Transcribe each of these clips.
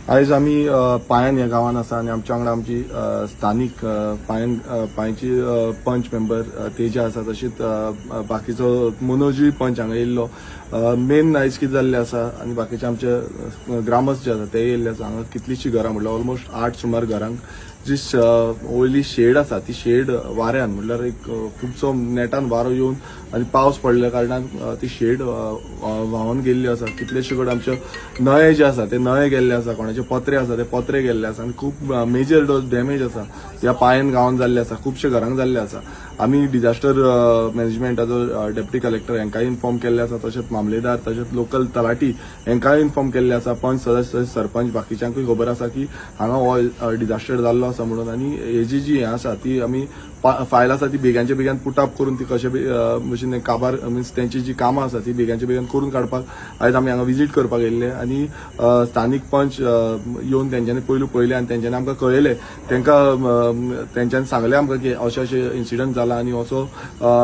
आयज आमी पायन ह्या गांवान आसा आनी आमच्या वांगडा आमची स्थानीक पायन पायनची पंच मेंबर तेजा आसा, तशीच बाकीचो मनोजूय पंच हांगा येयल्लो. मेन आयज कितें जाल्लें आसा आनी बाकीचे आमचे ग्रामस्थ जे आसा ते येयल्ले आसा. हांगा कितलींशीं घरां, म्हटल्यार ऑलमोस्ट 8 सुमार घरांक जी वयली शेड आसा ती शेड वाऱ्यान, म्हटल्यार एक खुबसो नेटान वारो येवन आनी पावस पडल्या कारणान ती शेड व्हांवन गेल्ली आसा. कितलेशे कडेन आमचे नळे जे आसा ते नळे गेल्ले आसा, कोणाचे पत्रे आसा ते पत्रे गेल्ले आसा आनी खूब मेजर डॅमेज आसा ह्या पायन गांवान जाल्ले आसा, खुबशे घरांक जाल्ले आसा. आमी डिजास्टर मॅनेजमेंटाचो डेप्युटी कलेक्टर हांकांय इन्फॉर्म केल्ले आसा, तशेंच मामलेदार, तशेंच लोकल तलाठी हांकांय इन्फॉर्म केल्ले आसा. पंच सदस्य, सरपंच, बाकीच्यांकूय खबर आसा की हांगा हो डिजास्टर जाल्लो आसा म्हणून. आनी हेजी जी हें आसा ती आमी फायल आसा ती बेगानच्या बेगान पुटअप करून ती कशे भशेन काबार, मिन्स तेंची जी कामां आसा ती बेगानच्या बेगान करून काडपाक आयज आमी हांगा विजीट करपाक येयल्ले. आनी स्थानीक पंच येवन तेंच्यांनी पयलू पळयलें आनी तेंच्यांनी आमकां कळयलें, तेंकां तेंच्यांनी सांगलें आमकां की अशें अशें इन्सिडंट जाला आनी असो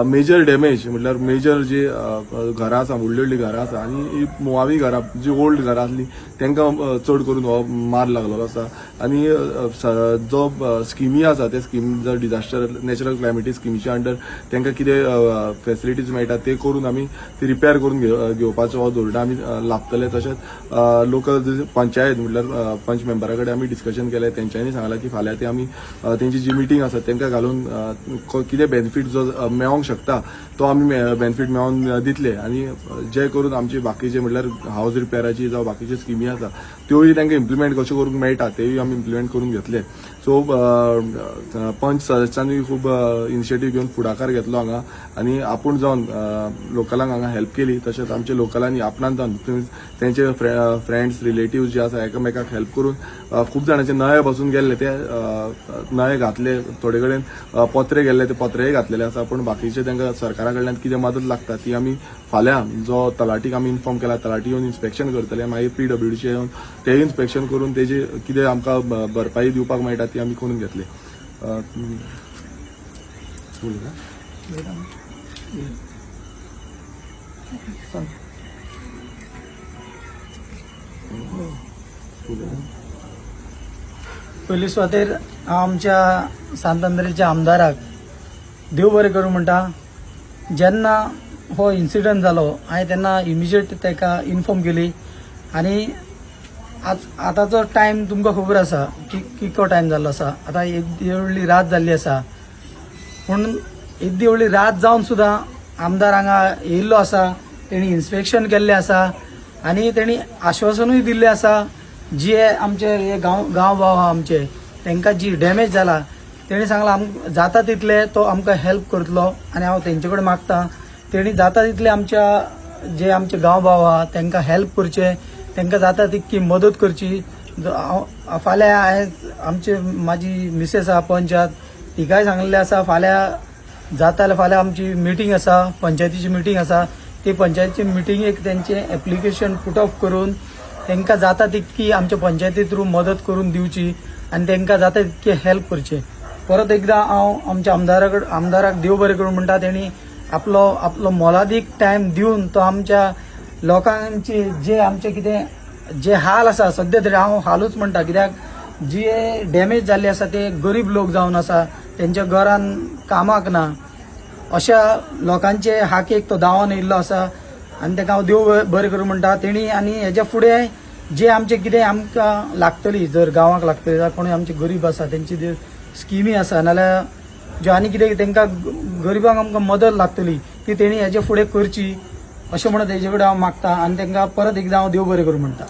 मेजर डॅमेज, म्हटल्यार मेजर जी घरां आसा, व्हडलीं व्हडलीं घरां आसा आनी ही मुळावी घरां जी ओल्ड घरां आसली तेंकां चड करून हो मार लागलेलो आसा. आनी जो स्किमी आसा ते स्कीम जर डिजास्टर नॅचरल क्लॅमिटी स्किमीच्या अंडर तेंकां कितें फेसिलिटीज मेळटा ते करून आमी ती रिपेर करून घेवपाचो हो धोरण आमी लाबतले. तशेंच लोकल पंचायत, म्हटल्यार पंच मेंबरा कडेन आमी डिस्कशन केलें. तेंच्यांनी सांगलां की फाल्यां ती आमी तेंची जी मिटींग आसा तेंकां घालून कितें बेनिफीट जो मेळोंक शकता तो आमी बेनिफीट मेळोवन दितले. आनी जे करून आमची बाकीचे, म्हटल्यार हावज रिपेराची जावं बाकीच्यो स्किमी आसा त्योय तांकां इम्प्लिमेंट कश्यो करूंक मेळटा तेय आमी इम्प्लिमेंट करून घेतले. सो पंच सदस्यांनी खूब इनिशिएटीव घेवन फुडाकार घेतलो हांगा आनी आपूण जावन लोकलांक हांगा हेल्प केली. तशेंच आमच्या लोकलांनी आपणान जावन तेंचे फ्रेंड्स, रिलेटिव्ह जे आसा एकामेकाक हेल्प करून खूब जाणांचे नळे बसून गेल्ले ते नळे घातले, थोडे कडेन पत्रे गेल्ले ते पत्रेय घातलेले आसा. पूण बाकीचे तांकां सरकारा कडल्यान कितें मदत लागता ती आमी फाल्यां जो तलाटीक आमी इन्फॉर्म केला, तलाटी येवन इन्स्पेक्शन करतले, मागीर पीडब्ल्यूडीचे येवन ते इन्स्पेक्शन करून तेजी कितें आमकां भरपाई दिवपाक मेळटा ती आमी करून घेतले. उलयता? सांग. उलयता. पयली सुवातेर हांव आमच्या सांत आंद्रेच्या आमदाराक देव बरें करूं म्हणटा. जेन्ना हो इन्सिडंट जालो हांवें तेन्ना इमिजिएट ताका इन्फॉर्म केली आनी आज आतांचो टायम तुमकां खबर आसा की कितको टायम जाल्लो आसा. आतां एक व्हडली रात जाल्ली आसा, पूण येद्दी व्हडली रात जावन सुद्दां आमदार हांगा येयल्लो आसा. तेणी इन्स्पेक्शन केल्लें आसा आनी तेणी आश्वासनूय दिल्लें आसा. जे आमचे हे गांव गांव भाव आहा आमचे तांकां जी डॅमेज जाला तेणी सांगलां आम जाता तितले तो आमकां हेल्प करतलो. आनी हांव तेंचे कडेन मागता तेणी जाता तितले आमच्या जे आमचे गांव भाव आहा तांकां हेल्प करचे, तांकां जाता तितकी मदत करची. हांव फाल्यां हांवें आमचे म्हाजी मिसेस आहा पंचायत तिकाय सांगलेलें आसा, फाल्यां जाता जाल्यार फाल्यां आमची मिटींग आसा, पंचायतीची मिटींग आसा. ती पंचायतीची मिटिंगेक तेंचें एप्लिकेशन पुट ऑफ करून तांकां जाता तितकी आमच्या पंचायती थ्रू मदत करून दिवची आनी तांकां जाता तितकी हेल्प करचे. परत एकदां हांव आमच्या आमदारा कडेन आमदाराक देव बरें करूं म्हणटा. तेणी आपलो आपलो मोलादीक टायम दिवन तो आमच्या लोकांचे जे आमचे कितें जे हाल आसा सद्या तरी, हांव हालूच म्हणटा कित्याक जे डॅमेज जाल्ले आसा ते गरीब लोक जावन आसा, तेंच्या घरान कामाक ना, अशा लोकांचे हाकेक तो धांवन येयल्लो आसा आनी ताका हांव देव बरें करूं म्हणटा. तेणी आनी हेज्या फुडें जे आमचे कितें आमकां लागतली, जर गांवाक लागतली जाल्यार कोणूय आमचे गरीब आसा तेंची जे स्किमी आसा नाल्यार ज्यो आनी कितें तांकां गरिबांक आमकां मदत लागतली ती तेणी हेजे फुडें करची अशें म्हणून तेजे कडेन हांव मागता आनी तांकां परत एकदां हांव देव बरें करूं म्हणटा.